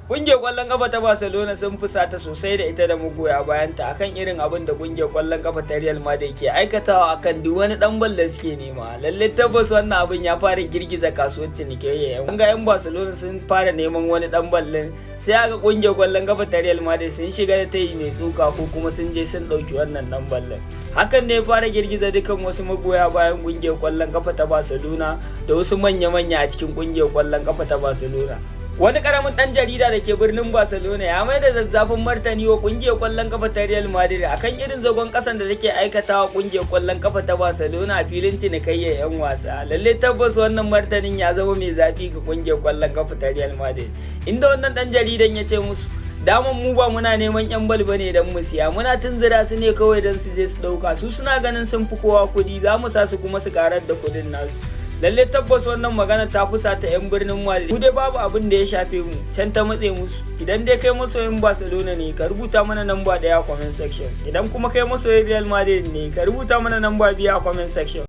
Ƙungiyar ƙwallon ƙafa ta Barcelona sun fusata sosai da ita da magoya bayanta akan irin abin da ƙungiyar ƙwallon ƙafa ta Real Madrid ke aikatawa akan duk wani ɗan bal da suke nema. Lalle tabbas wannan abin ya fara girgiza kasuwar cinikayya. An ga 'yan Barcelona sun fara neman wani ɗan bal ɗin, sai aka ƙungiyar ƙwallon ƙafa ta Real Madrid sun shiga da tayi mai tsoka ko kuma sun je sun ɗauki wannan ɗan bal ɗin. Hakan ne ya fara girgiza dukan wasu magoya bayan ƙungiyar ƙwallon ƙafa ta Barcelona da wasu manya-manya a cikin ƙungiyar ƙwallon ƙafa ta Barcelona. Wani karamin dan jarida da ke birnin Barcelona ya mai da zazzafin martani wa kungiyar kwallon kafa ta Real Madrid akan irin zagon kasan da take aikatawa kungiyar kwallon kafa ta Barcelona a filin cinikayyar 'yan wasa. Lalle tabbas wannan martanin ya zama mai zafi ga kungiyar kwallon kafa ta Real Madrid. Inda wannan dan jaridan ya ce musu, "Daman mu ba muna neman yan bal bane don mu siya, muna tunzura su ne kawai don su je su dauka. Su suna ganin sun fi kowa kudi, za mu sa su kuma su karar da kudin nasu." Lalle tabbas wannan magana ta fusata 'yan birnin Madrid. Mu dai babu abin da ya shafe mu, can ta matse musu. Idan dai kai masoyin Barcelona ne, ka rubuta mana namba 1 a comment section. Idan kuma kai masoyin Real Madrid ne, ka rubuta mana namba 2 a comment section.